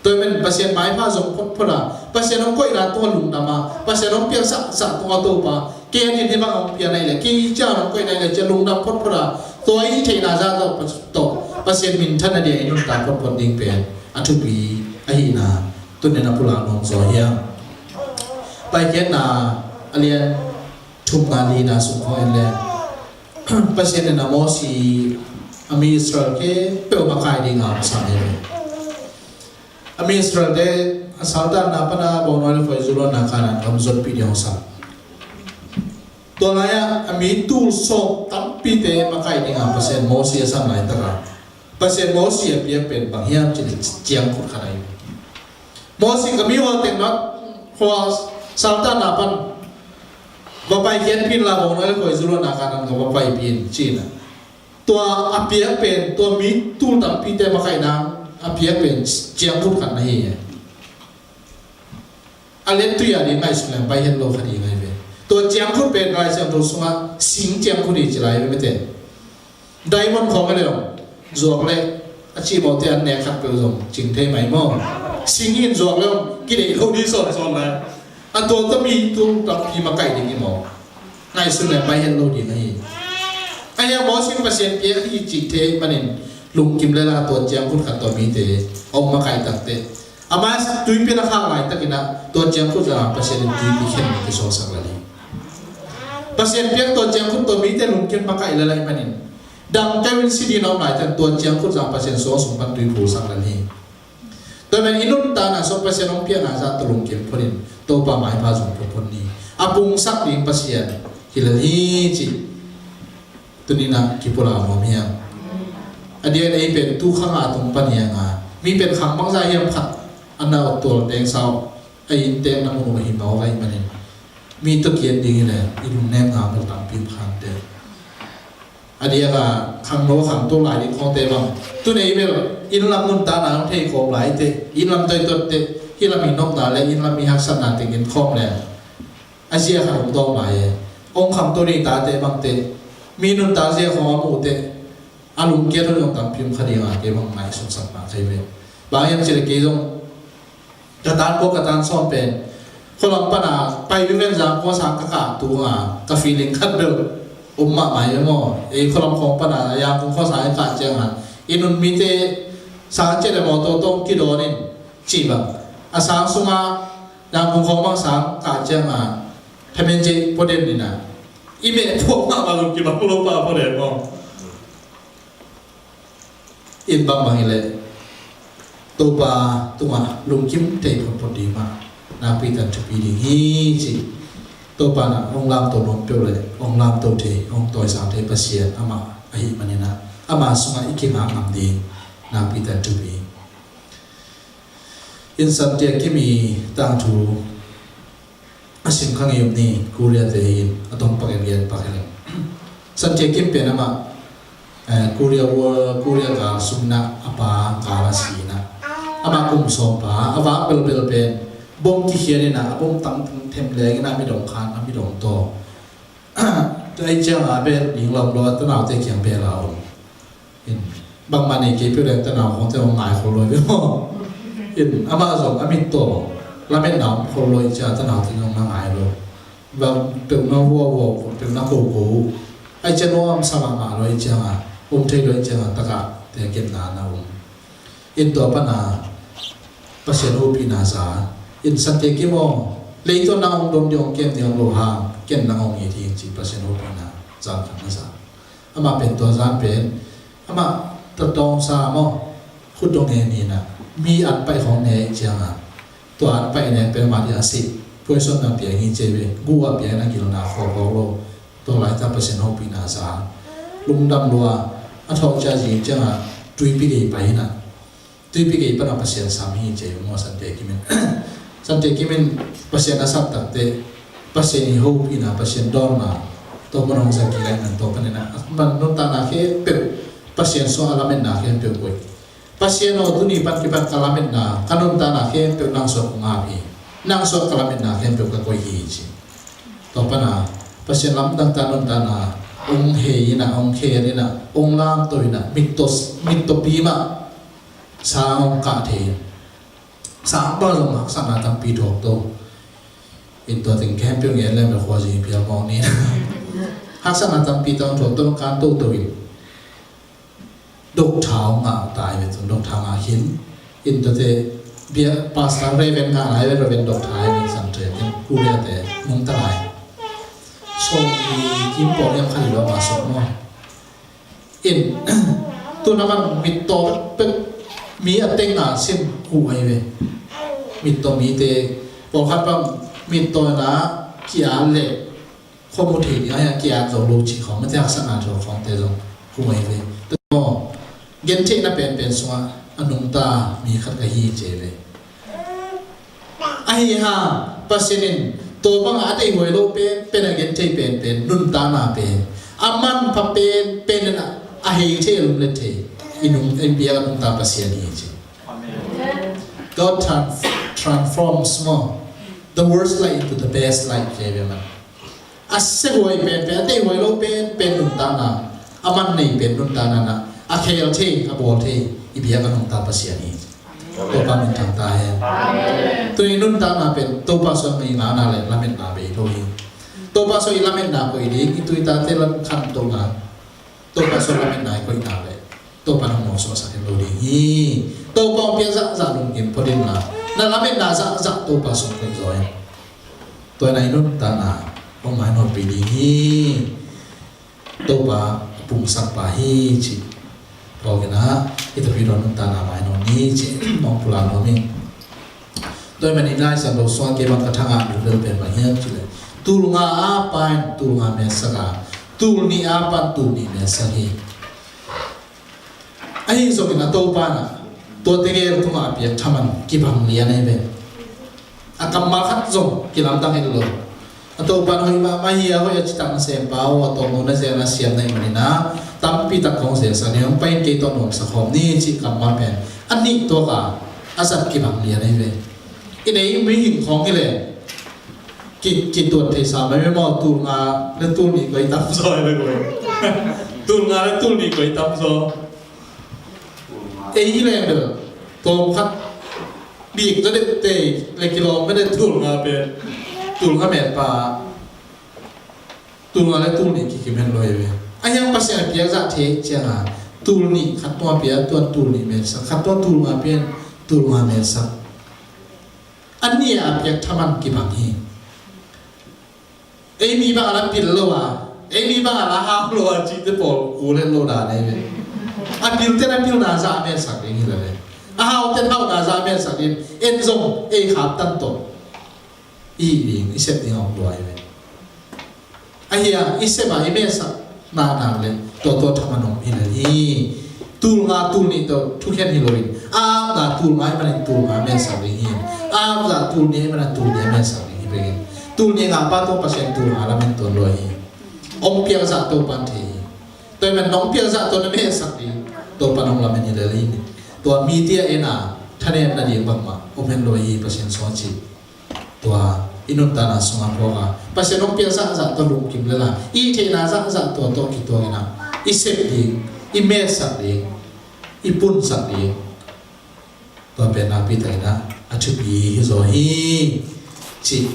Tua ahih manin Pasian maipha zong photphot a, Pasian hong koihna tungah lungdam a, Pasian hong piaksak, sak tungah Topa, kei a din hih bang hong pia na hi leh, kei ciang hong koih na hi leh ci-a lungdam photphot a, tua i theihna zah tawh, tawh Pasian minthan a ding a i nuntak photphot ding pen a thupi ahihna tuni-in a pulak nuam zaw hiam? Paikhiatna a lian thumna lina sung khawng en leng, Pasian in a Mosi a mi Israel khempeuh makai ding a hong sam hi. A mi Israelte Saltanna pana bawngnawi le khuaizu luanna Kanaan gam zotpih ding hong sam. Tua lai-ah a mi tul sawm tampite makaih dinga Pasian Mosi a sam laitaka Pasian Mosi a piak pen bang hiam cih leh ciangkhut khat ahi. Mosi ka mi hua teng na hua saltanna pan va paikhiatpih in la, bawngnawi le khuaizu luanna Kanaan gam va paipih in ci-in ah. Tua a piak pen, tua mi tul tampite makaihna a piak pen ciangkhut khat na hi. A lian tui a ding ngaihsun leng pai het lo kha ding ahi ve. Tua ciangkhut pen Lai Siangtho sungah sing ciangkhut hi ci lai ve mete. Diamond khawng a le ong zuak le a cimawhte an nek khat peuh zong cing thei mai maw? Sing in zuak le ong kideih lo ding sawnsawn lai. A tua tawh mi tul tampi makaih ding hi maw? Ngaihsun le pai het lo ding ahi. Ahi a Mosi in Pasian piak hi cih thei manin lungkim le la tua ciangkhut khat tua mite hong makaih takteh, ama tuipi a khak laitakin ah tua ciangkhut zangah Pasian in tuipi khen mite suaksak lel hi. Pasian piak tua ciangkhut tua mite lungkim makaih le lai manin dang keu in si ding a om laitakin tua ciangkhut zangah Pasian suang sung pan tui pulsak lel hi. Tua manin i nuntakna sung Pasian hong piakna zah tawh lungkim phot in Topa maipha zong phot phot ni. A pungsak ding Pasian hi lel hi cih tuni-in ah kipulak nuam hi hang. A diakin ei pen tu khang a tung pan hi hang a, mi pen khang bangzah hiam khat a na awt tual teng sau a inn teng na mun uh hi mawk ahih manin mi tawh kiat ding hi leh i lungnem ngam lo tampi om khante. A diaka khangno khangto lai ding khawngte bang tuni ei bel inn lam nuntakna hong thei khawm laite, inn lam toitotte, hih lam i nopna le inn lam i haksatna teng in khawm leng a zia khat hong dawng lai e. Hong khangto ding tate bangte mi nuntak zia khawng a muhte a lungkiat hong zong tampi om kha ding a, kei bang ngaihsutsakna kei ve. Bang hiam cih leh kei zong ka tan kua ka tan sawm pen khualam pana pai viven zang kua sang ka kah tu a, ka feeling khat bel um mahmah hi maw? Ei khualam khawng pana Yangon khua sang i kah ciangin i nun mite sang ciat le mawtaw tawh kidawn in ci bang a sang sunga Yangon khawng bang sang kah ciangin phemen cei pua den in a, i meh phuak mahmah lungkim a pua lo pa pua den maw? In bangbang hi leh Topa tungah lungkim thei photphot ding mah nakpi takin thupi ding hi ci. Topa in ah hong lamto nuam peuh le hong lamto thei, hong tawisang thei Pasian amah ahih manin ah ama sungah i kingak ngam ding nakpi takin thupi. In Santiakim i tangthu a sim kha ngei om ni, Korea te hi in a tong pak in gen pak hi leng. Santiakim pen amah, eh, Korea War, Korea gal sung in ah a pa gal a si in ah amah kum sawm pha a vak belbel pen bom kikhiat in ah a bom tang them leng in ah midang khan a midang taw. Tua ahih ciangin a bel ding lawm lo a tanaute kiang bel a om. In bangmah nei kei peuh leng tanau khawngte hong ngai khol lo hi ve maw? In amah zong a mit tawh lametna om khol lo ahih ciangin tanaute zong na ngai lo. Bang peuhna huahua, peuhna koko uh ahih ciangin nuam sa mahmah lo ahih ciangin, um thei lo ahih ciangin takah te kepna na um. In tua pana Pasian hopihna za in Santiakim aw, leitung nang hong don ding hong kem ding om lo hang ken nang hong it hi ing ci Pasian hopihna zan khat na za. Amah pen tua zan pen amah tatawng sa maw, khut dong ne ni na, mi an paih khawng ne ahih ciangin tua an paih ne pen amah ding a si puaison na piang hi ci ve. Gu a piang na gilna khawkhawk lo. Tua laita Pasian hopihna za, lungdam lua a thawh cia zing ciangin tuipi gei pai hi na. Tuipi gei pana Pasian sam hi ci ve maw Santiakim in. Santiakim in Pasian a sap takte Pasian i hopihna, Pasian dawnna tua mun hong za kik lai man tua panin ah man nuntakna khempeuh Pasian sungah lametna khempeuh koih. Pasian aw, tuni pan kipan ka lametna, ka nuntakna khempeuh nang sungah kong ap hi. Nang sungah ka lametna khempeuh ka koih hi ci. Tua pana Pasian lamdang ta nuntakna hong hei in ah, hong khel in ah, hong lamto in ah, mittaw, mittawpi mah sang hong kah thei in. Sang bang zong haksatna tampi thuak to. In tua teng khempeuh ngen lem le khua zing pial mawk ni. Haksatna tampi tawh thuak to, kan toto in. Doctor ngah ta hi ve tun, doctor ngah khin. In tuate bia pastor, reverend ngah lai ve, reverend, doctor hi ve, Santiakim, Korea te nungta lai. Sawm kim pawh liam kha hi lo ma sawm maw? In tun a man mittaw pek mi a teng a sim khuh ahi ve. Mittaw mite pawlkhat bang mittaw na ki-at leh khua mu thei ding a, hi a ki-at zo lo cih khawng, mite haksatna zo khawngte zong kum ahi ve. Tua gentheihna penpen sungah a nungta mi khat ka hi ci ve. Ahi hang Pasian in tua bangah a deihhuai lo pen, pen a genthei penpen, nuntakna pen, a manpha pen, pen in a, a hei thei, a lumlet thei, i nung, i biak a nungta Pasian hi ci. Amen. God trans-, transforms more the worst light into the best light, ci ve man. A siahuai penpen, a deihhuai lo penpen nuntakna, a man nei pen nuntakna na, a khel thei, a bawl thei, i biak a nungta Pasian hi. Topa min thang ta hen. Amen. Tuni nuntakna pen Topa sung i ngana le lametna bei lo hi. Topa sung i lametna koih ding, i tu i tate lam khantohna, Topa sung lametna i koihna le Topa nang mawhsuahsak hi lo ding hi. Topa hong piak zahzah lungkim phot in la, na lametna zahzah Topa sung koih zaw in. Tua na i nuntakna hong mainawtpih ding hi. Topa pungsakpa hi cih phawk in a, i tapidaw nuntakna mainawt ni cih hong pulak nuam hi. Tua ahih manin Lai Siangtho sungah kei bang ka thangah mi bel pen bang hiam cih leh, tulnga a pa in tulnga metsak a, tulnih a pa in tulnih metsak hi. Ahi zongin a Topa in a, tua tegel tungah a piak thaman kibang lian ahi ve. A kammal khat zong kilamdang hi lo. A Topa in hoih mahmah hi a, hoih a citak nasempa aw, a tawng lo na zel na siam na hih manin a, tampi tak kong zelsak ding, hong pai in kei tawh nuamsa khawm ni cih kammal pen a nih tuak a, a zat kibang lian ahi ve. I nei mihing khawng hi leh ki, kituat theihsa mai maw, tulnga le tulnih koi tam zaw hi ve koi. Tulnga le tulnih koi tam zaw. Ei hi leng bel tawm khat bik zaw deuh tei le kilawm ka deuh tulnga pen, tulnga metpa, tulnga le tulnih kikim hen lo hi ve. A hiang Pasian a piak zah thei ciang a, tulnih khat tua pia, tua tulnih metsak, khat tua tulnga pia, tulnga metsak. A nih a piak thaman kibang hi. Ei mi bang a la pil lo a, ei mi bang a la hau lo a cihte pawl kul het lo dan ahi ve. A pilten a pilna zah a metsak ding hi lo ve. A hauten hauhna zah a metsak ding. En zong ei khaptan tawh i hih ding, i sep ding a om lua hi ve. Ahi a, i sep a i metsak na nang le tua tua thaman om hi lel hi. Tulnga tulnih tawh thukhen hi loin, a apna tulnga ahih manin tulnga metsak ding hi. A apna tulnih ahih manin tulnih a metsak ding hi bek hi. Tulnih ngahpa tawh Pasian tulnga lamen tuan lua hi. Hong piak zah Topa'n thei hi. Tua ahih manin hong piak zah tawh na metsak ding Topa'n hong lamen hi lel hi. Tua mite a en a thanemna ding bangmah om hen lo hi, Pasian sung ci. Tua i nuntakna sungah phawk a, Pasian hong piak zahzah tawh lungkim lel a, i theihna zahzah tua tawh kituak in a, i sep ding, i metsak ding, i punsak ding, tua pen nakpi takin a, a thupi hi zaw hi. Cih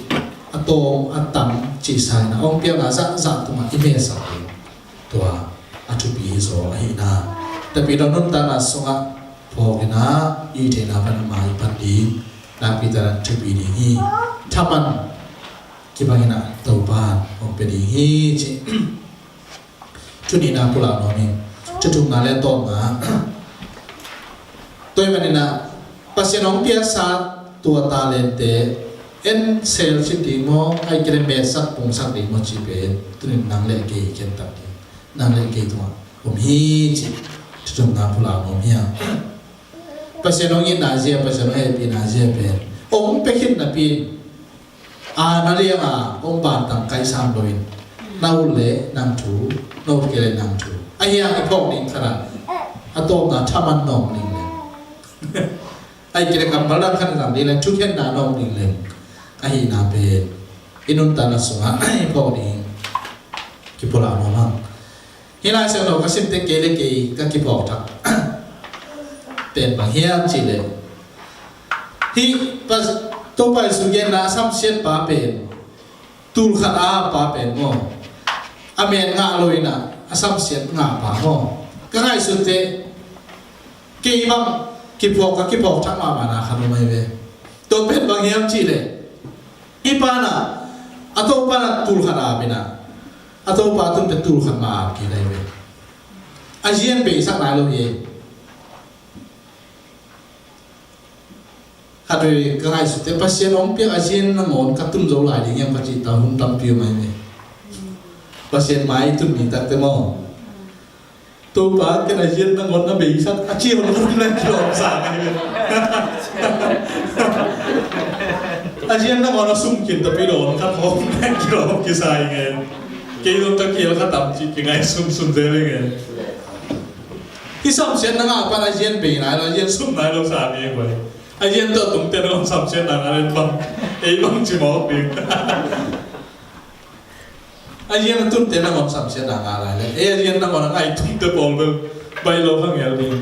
a tawm a tam cih sa in a, hong piakna zahzah tungah i metsak ding, tua a thupi hi zaw ahihna. Tapidaw nuntakna sungah phawk in a, i theihna pan ama i pan ding, nakpi takin a thupi ding hi. Thaman kibang in a Topa'n hong pia ding hi cih. Thu nihna pulak nuam hi. Thu thumna le tawpna. Tua ahih manin a, Pasian hong piaksa tua talente en sel cih ding maw, ahih kei leh metsak pungsak ding maw cih pen tuni-in nang le kei khentat ding, nang le kei tungah om hi cih thu thumna pulak nuam hi hang. Pasian hong itna zia, Pasian hong hehpihna zia pen hong pia khit napi-in, a, na liang a hong bantang kaihsam loin, na ut leh nang thu, na ut kei leh nang thu. Ahi hang i phawk ding khat ah a tawpna thaman na om ding leh, ahih kei leh kammal dang khat na zang ding leh thukhenna na om ding leh, ahihna pen i nuntakna sungah i phawk ding kipulak nuam hang. Hih Lai Siangtho ka sim teh kei le kei ka kiphawk thak pen bang hiam cih leh, hih Topa Jesu genna a samsiatpa pen, tul khat a appa pen maw, a men ngah lo in a, a samsiat ngahpa maw. Ka ngaihsut teh kei bang kiphawk, ka kiphawk thak mahmahna khat om ahi ve. Tua pen bang hiam cih leh, hih pa in a, a Topa in a tul khat a ap in a, a Topa tun pen tul khat mah a ap kik ahi ve. A zi en beisak nai lo hi. Khatvei ka ngaihsut teh Pasian hong piak a zin nangawn ka tun zo lai ding hiam ka cih ta hun tampi om ahi ve. Pasian mai i tun ni takte maw? Topa ken a zin nangawn na beisak a ci hong ka tun lai kilawm sa ngai ve. A zin nangawn a sum kin tapi dawn ka hong lai kilawm kisai ngai. Kei zong ka kial ka tam cih kingai sum sum zel ngai. I samsiat na ngah pan a zin bei nai lo a zin sum nai lo sa ngai ve. A zin tawh tungte nangawn samsiat na ngah lai bang ei bang ci mawk ding. A zin a tunte nangawn samsiat na ngah lai le ei a zin nangawn a ngai tungte pawl bel bai lo kha ngel ding.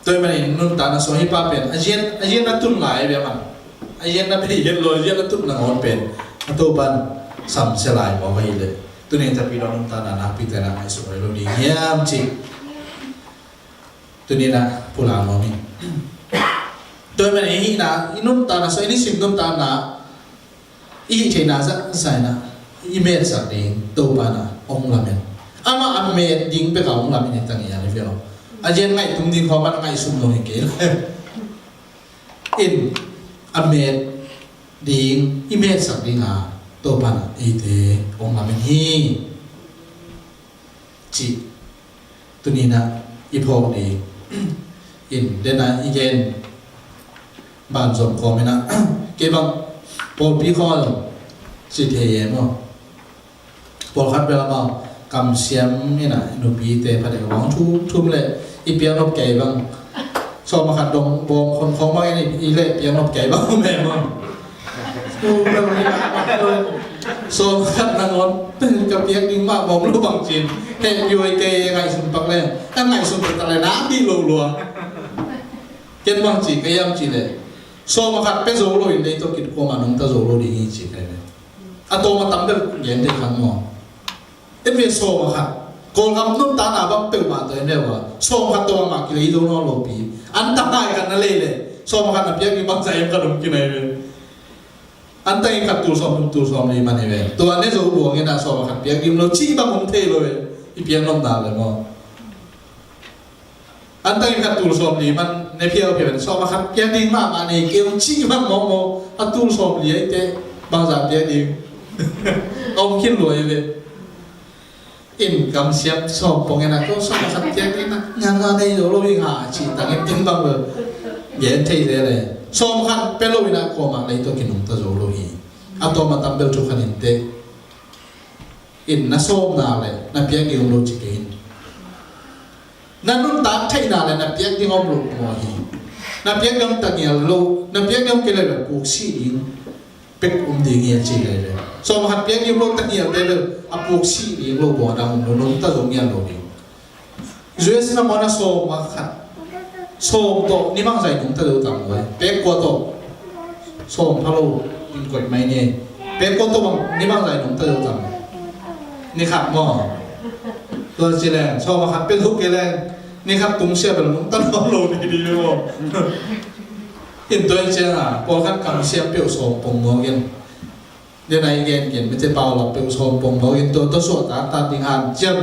Tua ahih manin nuntakna sung hi pa pen a zin a zin a tun lai bia man a zin a bei het lo a zin a tun nangawn pen a Topan samsia lai mawk ahi le tunin tapi lo nuntakna nakpi te na ngaihsut lo ding hiam ci. Tunin a pulak nuam hi. Tua ahih manin i hihna i nuntakna sung i nisim nuntakna i hih theihna zahzah in i metsak ding Topa in hong lamen. Amah a met ding bek a hong lamen hi ta ngial hi ve aw. A zin ngaihtum ding khawng a ngaihsut lo hi kei. In a met ding i metsak ding a Topa in eite hong lamen hi. Cih tunin a i phawk ding. In den a i gen banzom kawm in a kei bang pawlpi khawng ci thei e maw? Pawlkhat bel amau kamsiam in a nupite phatek bang thum thum le i piang nop kei bang sawm a khat dong bawm khon khong bang in i le piang nop kei bang om e maw? Sawm khat nangawn ka piak ding mah bawm lo bang cin heh pioi kei ngaihsun pak le ka ngaihsun pak tak le na dih lo lua. Ken bang ci ka hiam ci le sawm khat pia zo lo in lei tawh kin kuamah nungta zo lo ding hi ci ka hi ve. A tawm a tam bel gen thei khan maw? En ve sawm khat Kawlgam nuntakna bang peuhmah tawh en ve ua sawm khat tawh bangmah kilei zo nawn lo pi. An tak ngai khat na lei le sawm khat na piak ding bangzah hiam ka dong kinai ve. An tangin khat tul sawm thum tul sawm li man hi ve. Tua ne zo buang in a sawm a khat piak ding lo cih bang om thei lo ve. I piak nopna le maw? An tangin khat tul sawm li man ne phiau phiau in sawm a khat piak ding mahmah nei kei ung cih bang mawkmawk a tul sawm li ahih teh bangzah piak ding a om khin lua hi ve. In kamsiam sawm pong in a ko sawm a khat piak in a ngan a nei zo lo hi nga cih tangin in bang bel gen thei zel e. Sawm khat pia lo in a kuamah lei tawh kinungta zo lo hi. A tawm a tam bel thu khat in teh in na sawmna le na piak ding om lo ci kei in. Na nuntak theihna le na piak ding om lo maw hi. Na piak ding om ta ngial lo na piak ding om kei le bel puk sih ding. Pek um ding hi a ci lai le sawm khat piak ding lo ta ngial te bel a puk sih ding lo bawng a dang um lo nungta zo ngial lo ding. U S na mawna sawm a khat sawm tawh ni bangzah nungta zo tam lo pek kua tawh sawm pha lo in koih mai ni. Pek kua tawh bang ni bangzah nungta zo tam ni khat maw? Tua ci leng sawm a khat pek lo kei leng ni khat tung sia bel nungta lo lo ni ding maw? In tua in ciang a pawlkhat kamsiam peuh sawm pong mawk in. Tua na i gen gen mite paulap peuh sawm pong mawk in tua tua suah taktak ding hanciam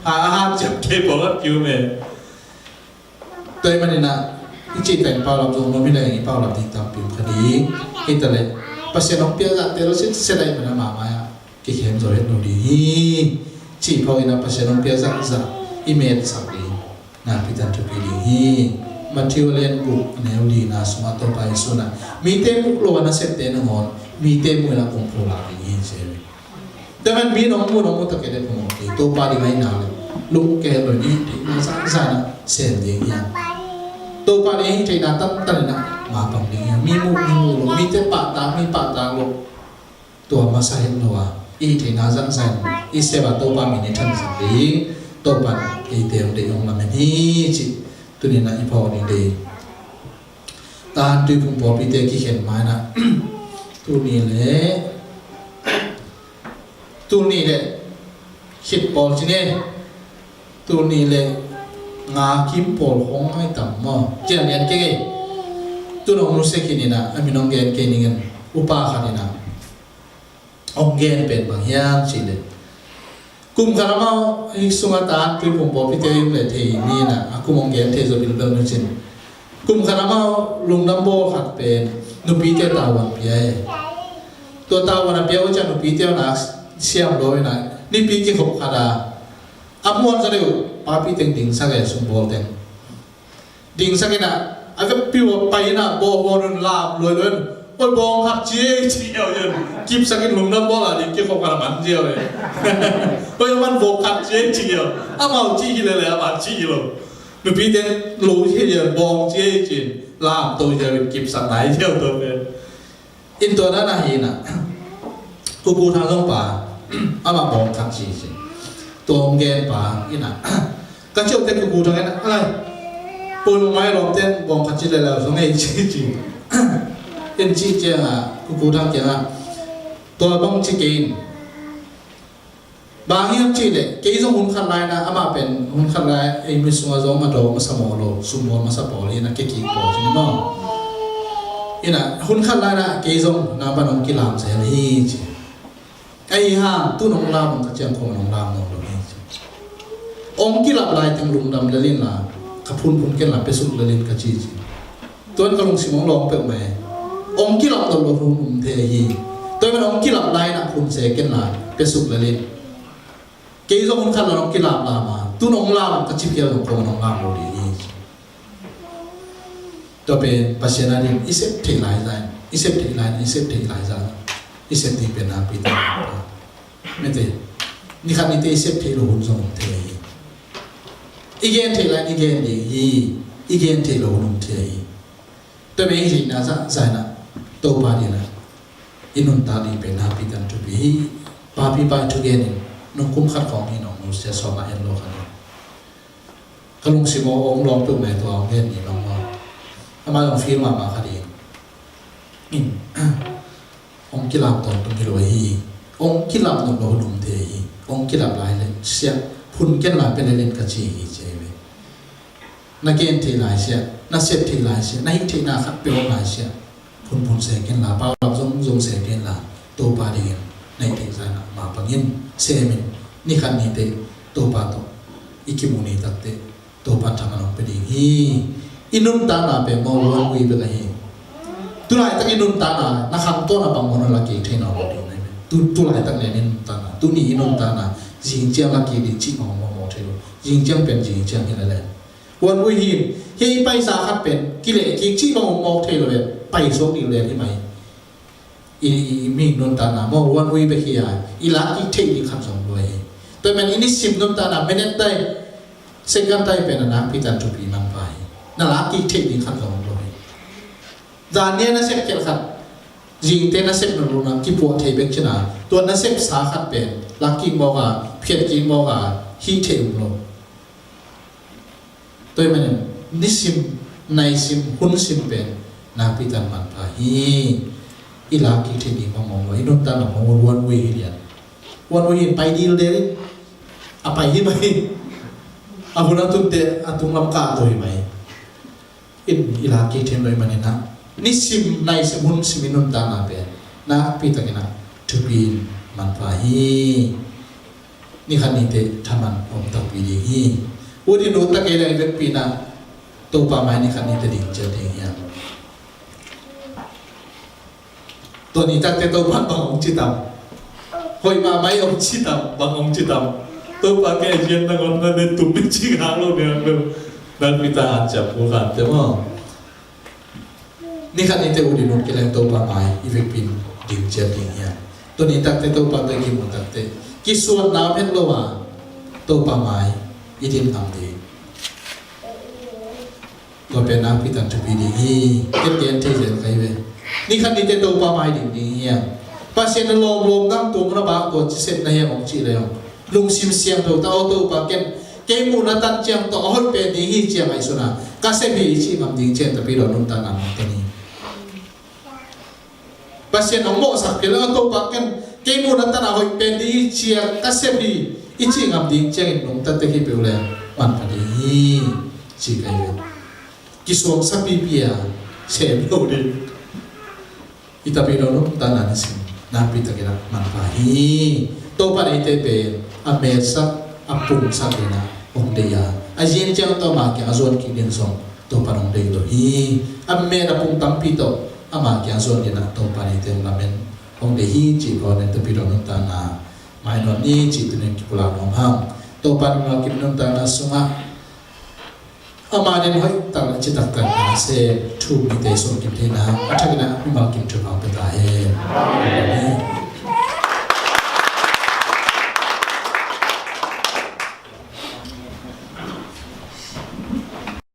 ha a hanciam kei pawlkhat kium e. Tua ahih manin a i cih teng paulap zong nuam hi leng i paulap ding tampi om kha ding. Hi ta leh Pasian hong piak zahte lo sitset ahih manin a mahmah a kikhem zo het lo ding hi. Cih phawk in a Pasian hong piak zahzah i metsak ding. Nakpi takin thupi ding hi. Matthew a lian guk a neu lina sungah Topa Jesuh in a mite muh lo a nasepte nangawn mite muh in a kong pulak ding hi ci hi. Tua man mi nong muh nong muh tak kei leh phamawh kei Topa ding ahihna le lungke lo ni theihna zahzah in a sem ding hi. Topa ding ahih theihna tamtak in a mapang ding hi. Mi muh mi muh lo mite pahtak mi pahtak lo. Tua masa het lo a i theihna zahzah in i sep a Topa min i thansak ding Topa in eite hong deih hong lamen hi cih tuni in a i phawk ding deih. Tahan Tuiphum pawlpite kikhen ma in a tuni le tuni le khit pawl ci ne tuni le nga kim pawl hong ngai tam maw? Cian lian kei tun hong nusia khin in a a min hong gen kei ning in upa khat in a hong gen pen bang hiam cih leh kum khat amau hi sungah Tahan Tuiphum pawlpite in le thei ni in a a kum hong gen thei zaw bilbel nu cin Kum khat amau lungdam bawl khat pen nupite tavuan pia e. Tua tavuan a pia uh ciang nupite uh nak siam lo in a, nipi kikhop khat a a muan zaw deuh papi teng dingsak e, sumbawl teng dingsak in a, a vekpi uh a pai in a, bawnghuan un lam luailuai un, oi, bawng khat ci ei, ci hiau in, kipsak in lungdam bawl a ding kikhop khat a man ziau e. Oi, a man bawng khat ci ei, ci hiau. Amau ci hi lele, amah ci hi lo. Nupite lo hi lian, bawng ci ei, ci in lam to hiau in, kipsak nai hiau to pen. In tua dan a hi na, Kuku Thang zong pa, amah bawng khat ci ci. Tua hong gen pa in a, ka ciau te Kuku Thang in a, alai, pun mai lom ten bawng khat ci lele zong ei, ci ci. In ci ciang a, Kuku Thang kiang a, tua bang ci kei in. Bang hiam cih leh kei zong hun khat lai na, amah pen hun khat lai ei mi sungah zong a dawng masa mawh lo, sumbawl masa pawl hi na, kekik pawl hi na maw. Hi na, hun khat lai na kei zong nang pan hong kilam zel hi ci. Ahi hang tu nong lam ka ciang khong nong lam nawn lo hi ci. Hong kilap lai teng lungdam lel in la, ka phunphun ken la, pia suk lel in ka ci ci. Tuan ka lungsim hong lawng peuhmah e. Hong kilap nawn lo hun um thei hi. Tua ahih manin hong kilap lai-in ah phun se ken la, pia suk lel in. Kei zong hun khat la hong kilap lam a, tu nong lam ka ci phial zong khong nong lam lo ding hi. Tua pen Pasian ading i sep theih lai zah in, i sep theih lai in, i sep theih lai zah in, i sep ding pen nakpi tak. Mete, ni khat ni te i sep theih lo hun zong um thei hi. I gen theih lai in i gen ding hi, i gen theih lo hun um thei hi. Tua pen i theihna zah, zah in ah, Topa ading in ah i nuntak ding pen nakpi tak thupi hi. Papi pa i thugen in, nung kum khat khawng hi nong nusia sawm a en lo khat in. Ka lungsim aw, hong lawng peuhmah tua hong gen ni bang maw. Amah zong feel mahmah kha ding. In, hong kilap tawntung hi lo hi. Hong kilap nawn lo hun um thei hi. Hong kilap lai le siah, phun ken la, pia lel in ka ci hi ci hi ve. Na gen theih lai siah, na sep theih lai siah, na hih theihna khat pia om lai siah, phunphun se ken la, paulap zongzong se ken la, Topa ading in na hih theih zah in ah mapang in sem in, ni khat ni te Topa tawh i kimu ni tak teh Topa in thaman hong pia ding hi. I nuntakna pen maw, one way bek ahi. Tulaitak i nuntakna, na khangto na bang maw, na la kik thei nawn lo ding na hi. Tu, tulaitak lian i nuntakna, tuni i nuntakna, zing ciang la kik ding cih bang maw, mawk thei lo. Zing ciang pen zing ciang hi lel e. One way hi. Hih i paisa khat pen kileh kik cih bang mawk thei lo e. Pai suak ding lel hi mai. I, i, i mi nuntakna maw, one way bek hi a, i lak kik theih ding khat zong lo hi. Tua ahih manin i nisim nuntakna, minute tai, second tai pen a nakpi tak thupi manpha hi. Na lak kik theih ding khat zong lo hi. Zan ni a na sep khial khat, zingte na sep nawn lo na kipuah thei bek cih na, tua na sepsa khat pen lak kik mawk a, phiat kik mawk a, hih theih um lo. Tua ahih manin nisim, naisim, hunsim pen nakpi tak manpha hi. I lak kik theih ding mawkmawk lo, i nuntakna mawkmawk, one way hi lian. One way hi, pai dildel in, a pai hi mai. A hun a tun teh a tunglam kah to hi mai. In i lak kik theih lo ahih manin ah, nisim, naisim, hunsim i nuntakna pen nakpi takin ah thupi in manpha hi. Ni khat ni te thaman om takpi ding hi. Ut in ut ta kei leng i vekpi in ah Topa mai ni khat ni te ding ciat ding hi hang. Tua ni tak teh Topa bang hong ci tam? Hoih mahmah hi hong ci tam, bang hong ci tam? Topa kei a hian nangawn na ne tum ni ci ngak lo ni hang lo. Nakpi tak hanciam kul khan te maw. Ni khat ni te ut in ut kei leng Topa mai i vekpi in ding ciat ding hi hang. Tua ni tak teh Topa tawh i kimu tak teh kisuanna om het lo a, Topa mai i din ngam ding. Tua pen nakpi tak thupi ding hi. Ken gen thei zel ka hi ve. Ni khat ni te Topa mai ding ding hi hang. Pasian in lawmlawm dang tung na bak tua ci sep na hiam hong cih leh hong lungsim siangtho ta, aw Topa, ken kei muhna tan ciang tawh a hoih pen ding hi ci a ngaihsun a, ka sep hi i cih ngam ding ciang tapi dawn nuntakna mangte ni. Pasian hong mawhsak kei leh, aw Topa, ken kei muhna tan a hoih pen ding hi ci a ka sep hi i cih ngam ding ciangin nungta tek hi peuh leh manpha ding hi ci ka hi ve. Kisuang sapipi a sem lo ding. I tapi lo nuntakna nisim nakpi takin ah manpha hi. Topa in eite pen a melsak, a pungsak in ah hong deih a, A zin ciang tawh amah kiang a zuan kik ding zong Topa in hong deih lo hi. A met a pum tampi tawh amah kiang a zuan dingin ah Topa in eite hong lamen hong deih hi cih ko nen, Topa tawh nuntakna mainawt ni cih tuni-in kipulak nuam hang. Topa in mimal kim nuntakna sungah ama adingin hoih tak le citak tak na sem thu mite suang kim theihna a thakin ah mimal kim thupha hong pia ta hen. Amen.